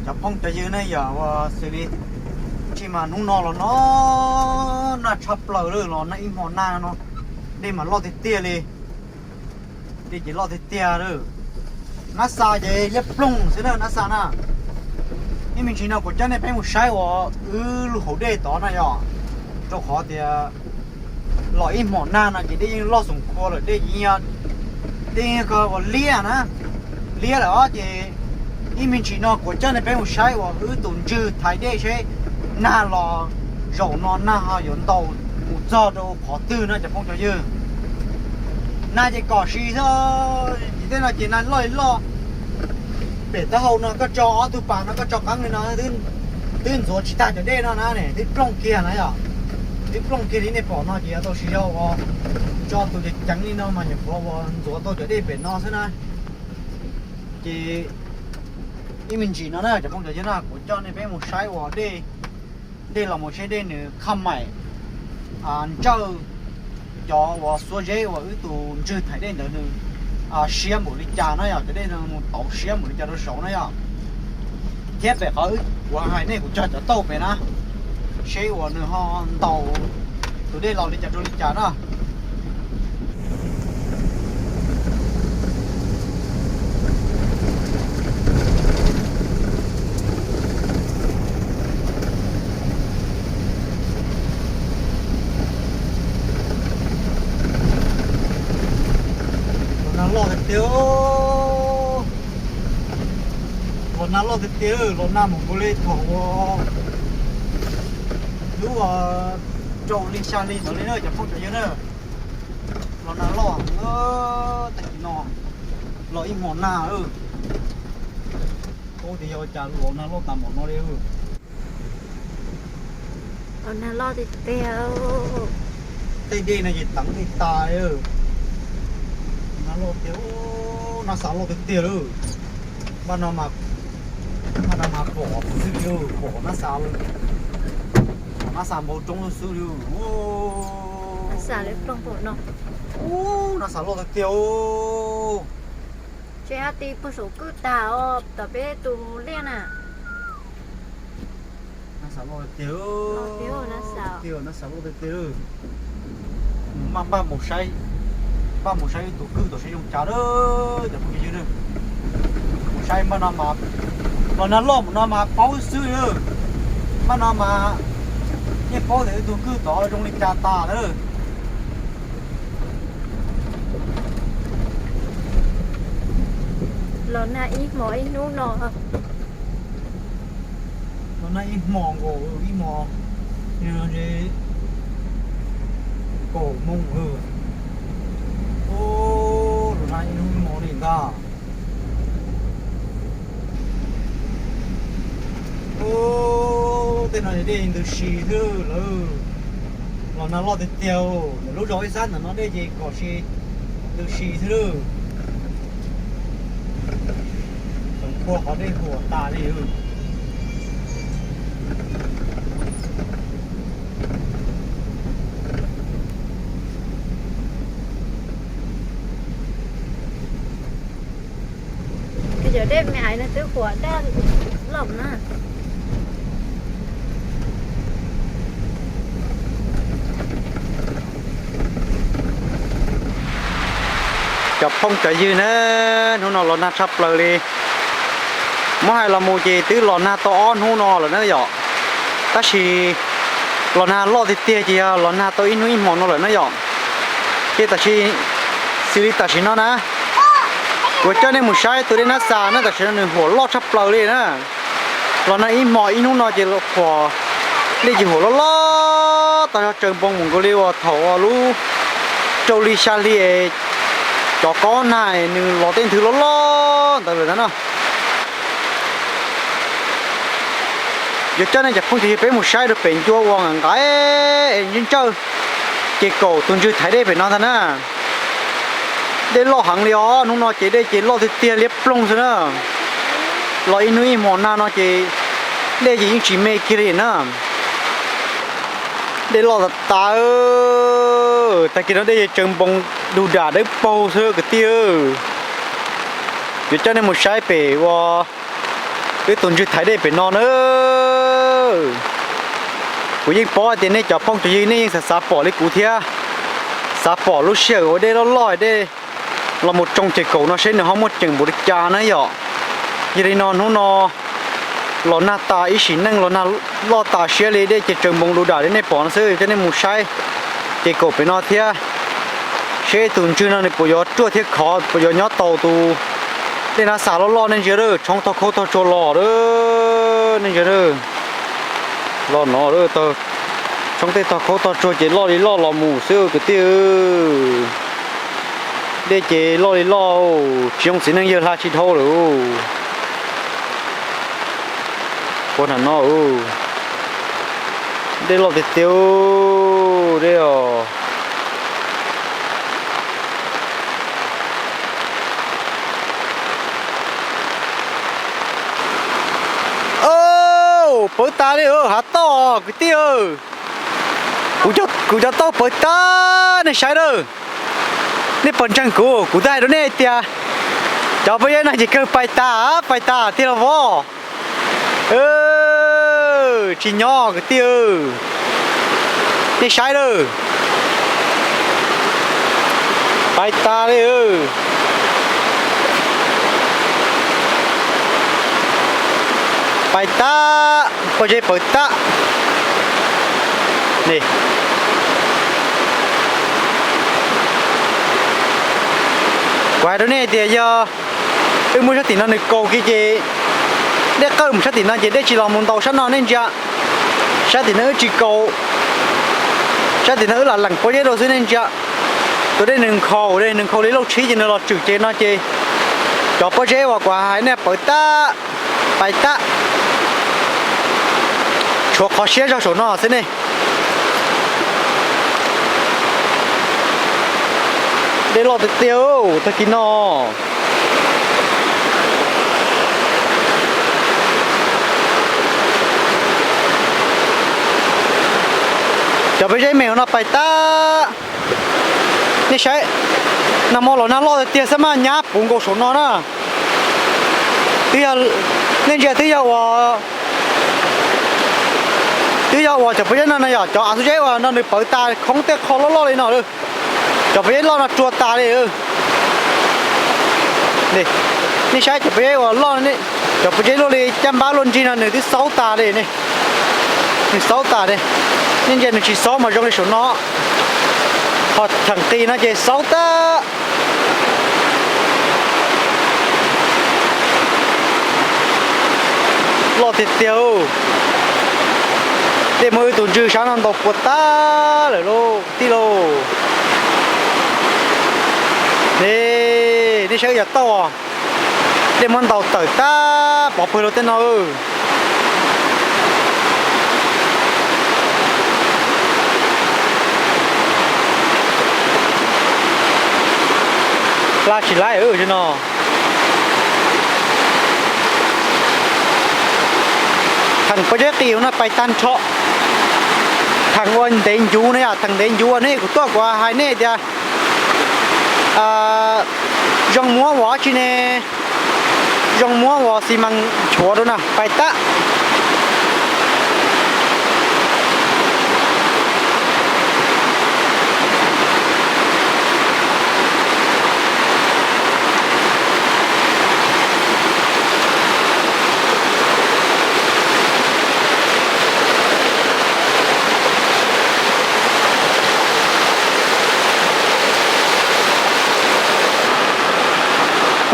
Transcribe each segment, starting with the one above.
Cov phooj cov ywg ne, yog ua xws li tsis mas hnub no los no nag tshaj plaws lawm, los nag ib hmo nag no, dej mas loj tiag tiag li. Dej ces loj tiag tiag lawm. Nab xa ces liab ploog xwb na, nab xa na. Ib me ntsis no kuv coj nej peb mus saib uas wb lub hauv dej tod na yog, rau qhov tias los ib hmos nag no ces dej yeej loj xoom khua lawm, dej yeej, dej yeej ko uas liab na, liab lawm os. Ces ib me ntsis no kuv coj nej peb mus saib uas wb tus ntswg thaiv dej seb nag los zaum no nag ho yuav ntaus mus txog rau qhov twg no cov phooj cov ywg. Nag ces kom siv xwb, tim tej no ces nag loj li loj. Pem taub hau no koj tso ob tug pas no koj tso qeeb li no twb ntxuav tsis tag cov dej no na, twb plooj kiag na yom. Twb plooj kiag li nej pom no ces yuav tau siv zog uas tso tus ceev ceev li no mas nyuam qhuav uas ntxuav tau cov dej pem no xwb na. Ces ib me ntsis no na cov phooj cov ywg na kuv coj nej peb mus saib uas dej, dej los mus seb dej nws khaj maim ntsawj cov uas xuab zeb uas wb tus ntswg thaiv dej ntawd nws siab npaum li cas na yom, cov dej mus tauv siab npaum li cas rau saud na yom. Thiab pem qhov wb kuv hais nej kuv cog cov tauj pem na, seb uas nws ho ntaus tus dej los li cas rau li cas na. Los nag loj tiag tiag, los nag loj tiag tiag, los nag mus nkaus li thaum ua lub rau li xya hli ntawd li na cov phooj cov ywg na. Los nag loj, tag kis no los ib hmos nag. Ub, tias yog cas los nag loj tas npaum no li. Los nag loj tiag tiag. Tej dej no ces teev dej tas li. Nag loj tiag, nab xa loj tiag tiag lawm. Npaj no mas, npaj no mas pom xwb li, pom nab xa, pom nab xa npau roob xwb li. Nab xa loj tiag tiag. Tsev a ti puag saum kwj tag os, tom peb tus liaj na. Nab xa loj tiag, nab xa loj tiag tiag. Maj npaj mus saib, npaj mus saib tus kwj tom saib zoo cas lawm cov phooj ywg. Mus saib npaj no mas, los nag loj mus no mas paub xwb li. Npaj no mas yeej paub tias tus kwj tod zoo li cas tas lawm. Los nag ib hmos ib hnub no. Los nag ib hmos nkaus ib hmos, kaum moos. Los nag ib hnub ib hmos li ntag. Ub, tej no dej ntws si xwb lawm. Los nag loj tiag tiag, ntawm lub zos ib sab ntawm no dej ces kom si ntws si xwb lawm. Tsoom kua qhov dej huam tas li. Cov dej me ais no twb huam daj loj na. Cov phooj cov ywg na, hnub no los nag tshaj plaws li. Muab hais los mus ces twb los nag tau ob hnub no lawm na yom. Tab sis los nag loj tiag tiag ces yog los nag tau ib hnub ib hmos no lawm na yom. Ces tam sim, xws li tam sim no na, kuv coj nej mus saib tus dej Nab Xas na, tam sim no nws huam loj tshaj plaws li na. Los nag ib hmos ib hnub no ces huam, dej ces huam loj loj tag zog, tsaws npoo mus nkaus li uas thaum lub rau li xya hli cov kob nag nws los tej nthwv loj loj ntawd lawm ntag no. Yuav coj nej cov phooj cov ywg peb mus saib rau pem ncua uas nqaim nqaim ntsawj ntsawj, ces kaum tus ntswg thaiv dej pem no ntag na. Dej loj heev li os, hnub no ces dej ces loj tiag tiag liab ploog xwb na. Los ib hnub ib hmos nag no ces dej ces yeej tsis me kiag li na. Dej loj tas tas, tag kis no dej ces tsaws npoo du dam dawb paug xwb kwv tij. Yuav coj nej mus saib pem uas Wb tus ntswg thaiv dej pem no na. Kuv yeej paub hais tias nej cov phooj cov ywg nej yeej xav xav pom li kuv thiab, xav pom lub sij hawm uas dej loj loj, dej los mus tsoo ces kaum no seb nws ho muaj ceem npaum li cas na yom. Yog li no hnub no los nag tas ib sim neej los nag loj tas siab li, dej ces tsaws npoos du dam li nej pom no xwb, coj nej mus saib ces kaum pem no thiab. Seb tus ntswg no nws puas yuav ruaj thiab khov, puas yuav nyob tau tus dej nab xas loj loj. Nej ntsia, tshoob tog khaub tog tsuag los, nej ntsia, los no, tshoob tej tog khaub tog tsuag ces loj li loj los mus xwb kwv tij. Dej ces loj li loj, tsis zoo txiv neej yawg hla tsis dhau lawm. Ua no, dej loj tiag tiag, dej os. Pawv tas li hav tauj kwv tij. Kuv cov tauj pawv tas, nej saib lawm. Nej puas ntseeg kuv, kuv twb hais rau nej tias cov pob zeb no ces kawg pais tas, pais tas tiag los vov. Tsis nyob kwv tij. Nej saib lawm. Pais tas li. Pais tas, pob zeb pawv tas. Kuv hais rau nej tias yog wb muab sab tim no nws kaus kiag ces dej qawj mus sab tim no ces dej tsis los mus ntaus sab no, nej ntsia. Sab tim no wb tsis kaus, sab tim no wb lam leem pob zeb rau xwb, nej ntsia. Tus dej nws nkhaus li, nws nkhaus li lauj tshib ces nws los tswm ces no ces cov pob zeb uas kuv hais nej pawv tas, pais tas. Tshuav qhov siab zog saum no xwb ne. Dej loj tiag tiag tag kis no. Cov pob zeb me no pais tas. Nej saib, nag hmo los nag loj tiag tiag xwb mas nyab puv nkaus saum no na. Twb yog, nej ntsia twb yog uas, twb yog uas cov pob zeb no no yog cov av xub zeb uas no nws pawv tas khoob tej qho loj loj li no. Cov pob zeb loj no rua tas li. Nej saib cov pob zeb uas loj, cov pob zeb luaj li caj npab luaj nrig no nws twb xaub tas li ne. Nws xaub tas li. Nej ntsia nws tsis xaub mas zoo li saum no. Ho theem qis no ces xaub tas. Loj tiag tiag. Dej muab wb tus ntswg sab no ntaus puas tas lawm lauj tij lauj. Nej saib wb cov tauj, dej muab ntaus tawm tag pov pawg lug tej no. Hla tsis laib no. Theem pob zeb qis no pais tag nrho. Theem ua ntev ncuv no yom, theem ntev ncuv nej, kuv tuaj kuv hais nej tias zoo muab ua tsi ne, zoo muab ua xi mas nchuav rau na pais tag.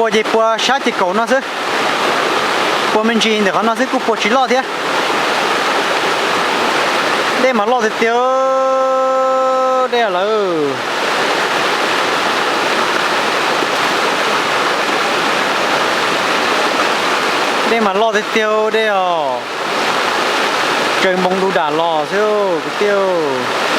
Puas ces puas sab ces kaum no xwb. Puas me ntsis ntawm qhov no xwb kuj puas tsis loj thiab. Dej mas loj tiag tiag. Dej lawm. Dej mas loj tiag tiag dej os. Tsaws npoo du dam los xwb kwv tij.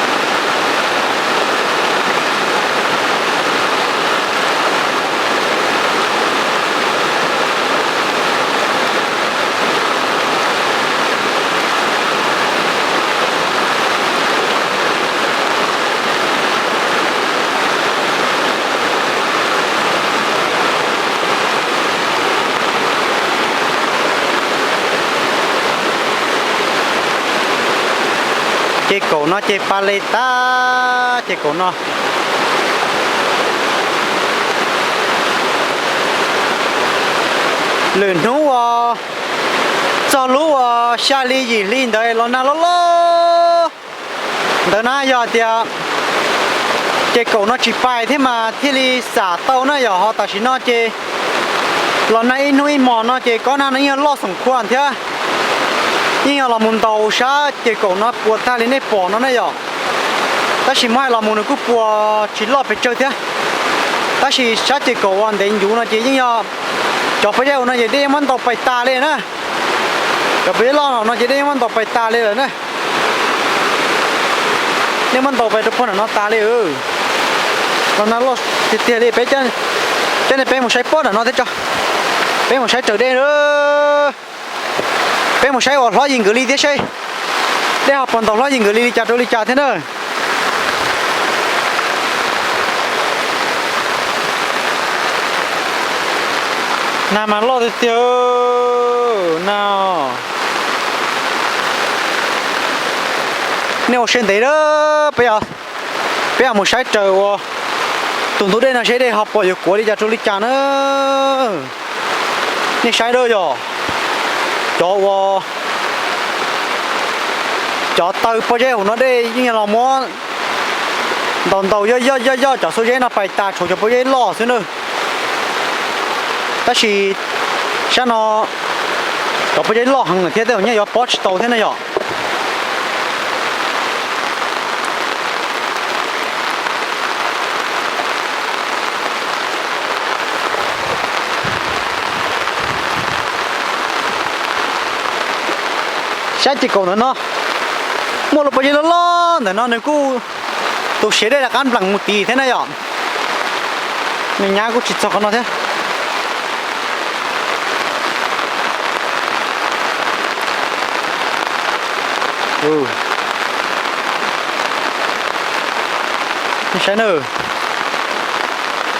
Ces kaum no ces pa le tag, ces kaum no. Lwm hnub uas txog lub uas xya hli yim hli ntawd los nag loj loj ntawd na yog tias ces kaum no tsis pais thiab mas thiaj li xam tau na yom. Ho tam sim no ces los nag ib hnub ib hmos no ces kob nag no yeej yog loj xoom khuam thiab, yeej yog los mus ntaus sab ces kaum no puas tag li nej pom no na yom. Tab sis muab hais los mus nws kuj puas tsis loj pes tsawg thiab. Tab sis sab ces kaum uas ntev ncuv no ces yeej yog cov pob zeb no ces dej yeej muab ntaus pais tas li na. Cov pob zeb loj no ces dej yeej muab ntaus pais tas li lawm na. Dej muab ntaus pais rau puag nram no tas li. Los nag loj tiag tiag li peb, coj nej peb mus saib puag nram no thiab tso. Peb mus saib raws dej. Peb mus saib uas hlob yim nkawd li thiab seb dej ho puas ntaus hlob yim nkawd li li cas rau li cas thiab na. Nag mas loj tiag tiag na. Nej ua siab ntev, peb, peb mus saib raws uas tus ntug dej no seb dej ho puas yuav kuav li cas rau li cas na. Nej saib da yog cov uas cov taw pob zeb hauv no dej yeej yog los muab ntaus ntaus yoj yoj yoj yoj cov xuab zeb no pais tas tshuav cov pob zeb loj xwb na. Tab sis sab no cov pob zeb loj heev lawm thiab tej zaum nyaj yuav pob tsis tau thiab na yom. Sab ces kaum ntawm no muaj lub pob zeb loj loj ntawm no nws kuj tu siav dej rov qab npleem mus tid thiab na yom. Nws nyab kuj tsis txog qhov no thiab. Saib na,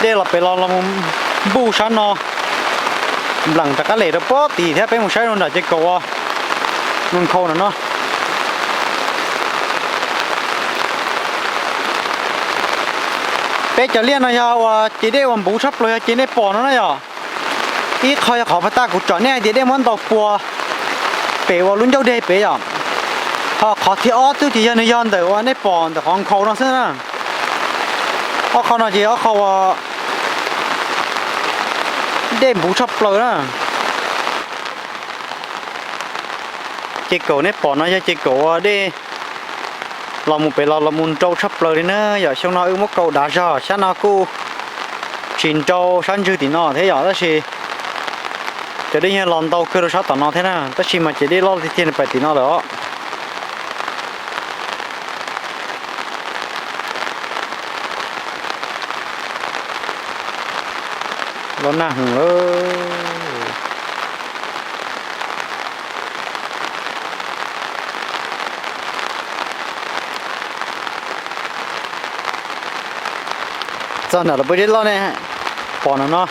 dej los pem los los npuj sab no, npleem rov qab lem rau pob tid thiab. Peb mus saib rau nram ces kaum ua nkhaus nram no. Peb cov liaj no yog uas ces dej uas npuv tshaj plaws yog ces nej pom no na yom. Ib qho yog qhov pas tas kuv tsom nej hais tias dej muab ntaus puas pem uas lub ncauj deg pem yom. Ho qhov thib ob tub ces yog nws yog ntawm uas nej pom ntawm qhov nkhaus no xwb na. Ob qho no ces ob qho uas dej npuv tshaj plaws na. Ces kaum nej pom no yog ces kaum uas dej los mus pem los los mus nrau tshaj plaws li na yom. Xyoo no wb muab kaum dav zog, sab no kuj tsis nrau sab ntswg tim no thiab yom, tab sis cov dej yog los ntau kawg rau sab tom no thiab na, tab sis mas ces dej loj tiag tiag nws pais tim no lawm os. Los nag heev lawm. Txog nram lub pob zeb loj ne, pom no no,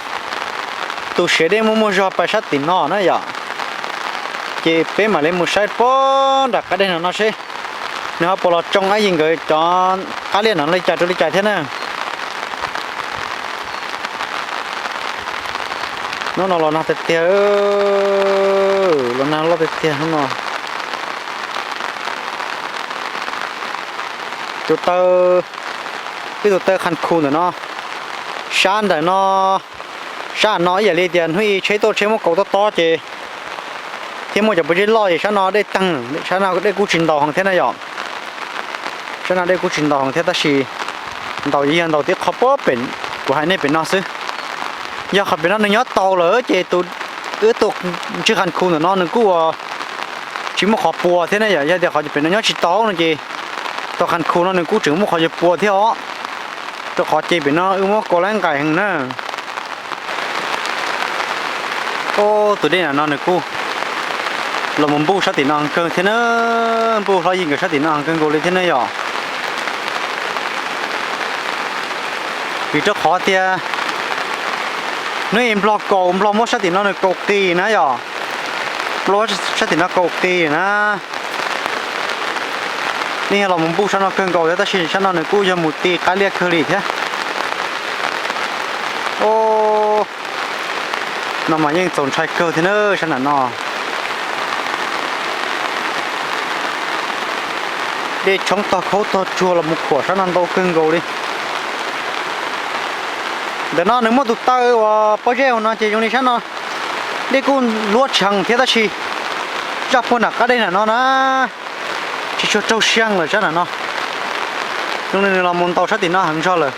tu siav dej muaj muaj zog pais sab tim no na yom. Ces peb mam li mus saib puag nram qab deg no no seb nws ho puas los tsoo ab yim nkawd cov qab liaj no li cas rau li cas thiab na. Hnub no los nag tiag tiag, los nag loj tiag tiag hnub no. Tus taw, ib tus taw qhas khu ntawm no, sab ntawm no, sab no ib yam li tias hnub ib tsheb tuaj tsheb muab kaus tob tob ces thiab muaj cov pob zeb loj es sab no dej teeg, sab no dej kuj tsis ntaus heev thiab na yom. Sab no dej kuj tsis ntaus heev thiab tab sis ntaus yog ntaus tib qho puag pem kuv hais nej pem no xwb. Yog qhov pem no nws nyob tau lawm ces tus, wb tus ntswg qhas khu ntawm no nws kuj ua tsis muaj qhov pua thiab ne yom. Yog tias qhov pem no nyob tsis tau no ces tus qhas khu no nws kuj tseem muaj qhov yuav pua thiab os. Rau qhov ces pem no wb muab kaus laib nqaim heev na. Tus dej no nws kuj los mus npuj sab tim no heev kawg thiab na, npuj hlob yim nkawd sab tim no heev kawg nkaus li thiab ne yom. Vim rau qhov tias hnub ib nplog kaus, nplog muab sab tim no nws kaus qis na yom. Nplog sab tim no kaus qis na. Yeej yog los mus npuj sab no kawg nkaus thiab, tab sis sab no nws kuj yog mus ti qab liaj kawg li thiab. O, no mas yeej txaus ntshai kawg thiab na, sab nram no. Dej tshoob tog khaub tog tsuag los mus khuam sab no ntau kawg nkaus li. Ntawm no nws muaj tus taw uas pob zeb hauv no ces zoo li sab no dej kuj luab tshee thiab, tab sis zaj puag nram qab dej nram no na tsis tshua raug siab lawm sab nram no. Zoo li nws los mus ntau sab tim no heev zog lawm.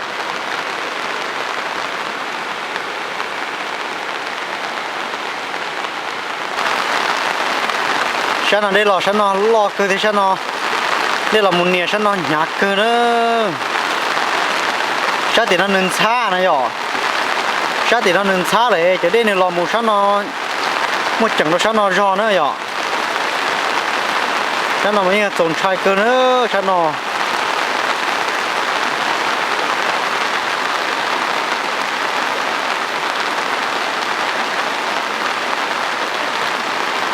Sab no dej los sab no loj kawg thiab, sab no dej los mus nias sab no hnyav kawg na. Sab tim no nws ntxhab na yom, sab tim no nws ntxhab lawm cov dej nws los mus sab no muaj ceem rau sab no zog na yom. Sab no mas yeej txaus ntshai kawg na, sab no.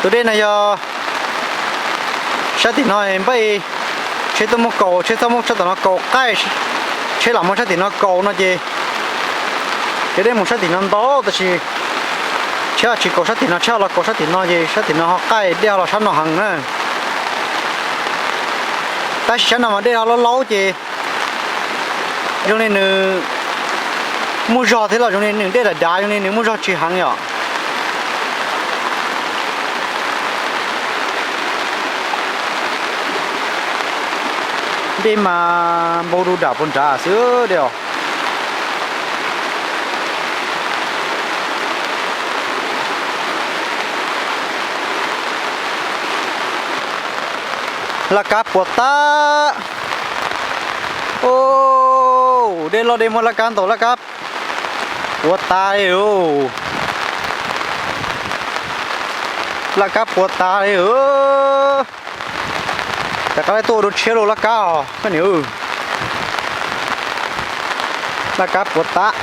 Tus dej no yog sab tim no npaj tsheb tuaj muab kaus, tsheb txhob muab sab tim no kaus qaij, tsheb lam muab sab tim no kaus no ces cov dej mus sab tim no ntau, tab sis tsheb tsis kaus sab tim no, tsheb los kaus sab tim no ces sab tim no ho qaij, dej ho los sab no heev na. Tab sis sab no mas dej ho laub laub ces zoo li nws muaj zog thiab los zoo li nws dej dav dav, zoo li nws muaj zog tsis heev yom. Dej mas npau du dam puag nrad xwb dej os. Laj kab puas tab. Dej loj dej muaj laj kab ntaus laj kab puas tas li. Laj kab puas tas li. Rov qab tuaj ua dua tshiab lauj laj kab os koj niam. Laj kab puas tab.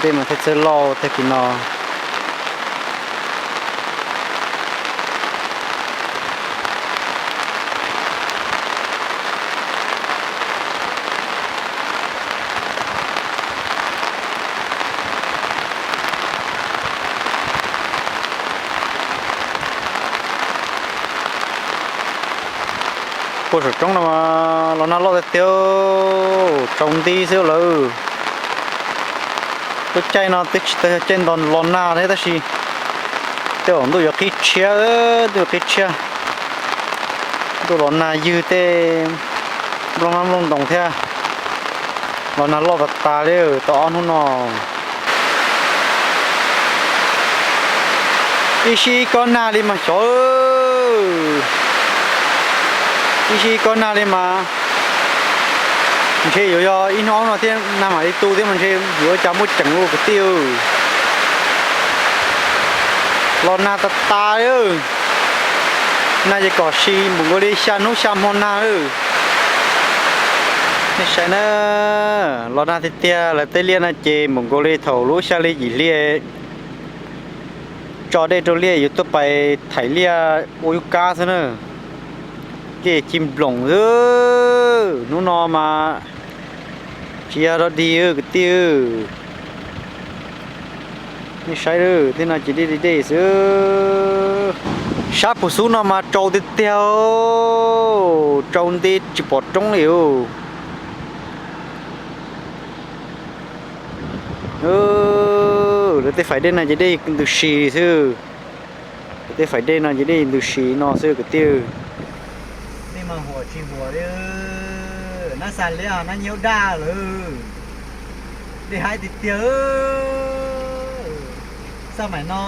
Dej mas thiaj txawj loj tag kis no. Puag saum roob no mas los nag loj tiag tiag, tsaus nti xwb lawm. Lub caij no twb tsis tau yog caij nto los nag thiab tab sis tej zaum ntuj yuav qhib tshiab, ntuj yuav qhib tshiab. Ntuj los nag ywg tej nplooj hmab nplooj ntoos thiab. Los nag loj tas tas li tau ob hnub no. Ib sij kob nag li mas xyov, ib sij kob nag li mas ntshe yuav yog ib hnub no thiab nag mam li tu thiab mas ntshe yuav ua cas muaj ceem ua kwv tij. Los nag tas tas li. Nag ces kom sis npaum nkaus li xya hnub xya hmo nag lawm. Nej saib na, los nag tiag tiag lawv tej liaj no ces npaum nkaus li thaum lub xya hli yim hli tso dej rau liaj yuav tuaj pais thaim liaj ua yub kab xwb na. Dej ci nploos xwb, hnub no mas tsis yog dog dig kwv tij. Nej saib, tej no ces dej dej xwb. Sab pus xub no mas tsaus tiag tiag, tsaus nti tsis pom roob li. Lawv tej fais dej no ces dej ntws si xwb. Lawv tej fais dej no ces dej ntws si no xwb kwv tij. Dej mas huam tsis huam li. Nab xa liab nab nyiab daj lawm. Dej haib tiag tiag. Xaj maim no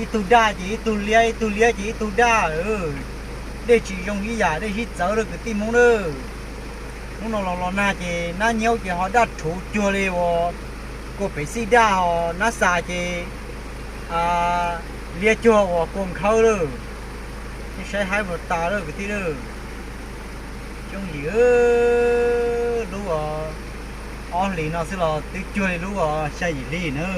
ib tug daj ces ib tug liab, ib tug liab ces ib tug daj. Dej tsis zoo ib yam, dej sib txawv lawm kwv tij Hmoob na. Hnub no los los nag ces nab nyiab ces ho daj rhuv cuag li uas kua pev xij daj, ho nab xa ces liab cuag uas kua nkhawb lawm. Nej saib haib puas tas lawm kwv tij lawm. Yooj yim, lub ob hlis no xwb los twb cuag li lub xya yim hli na.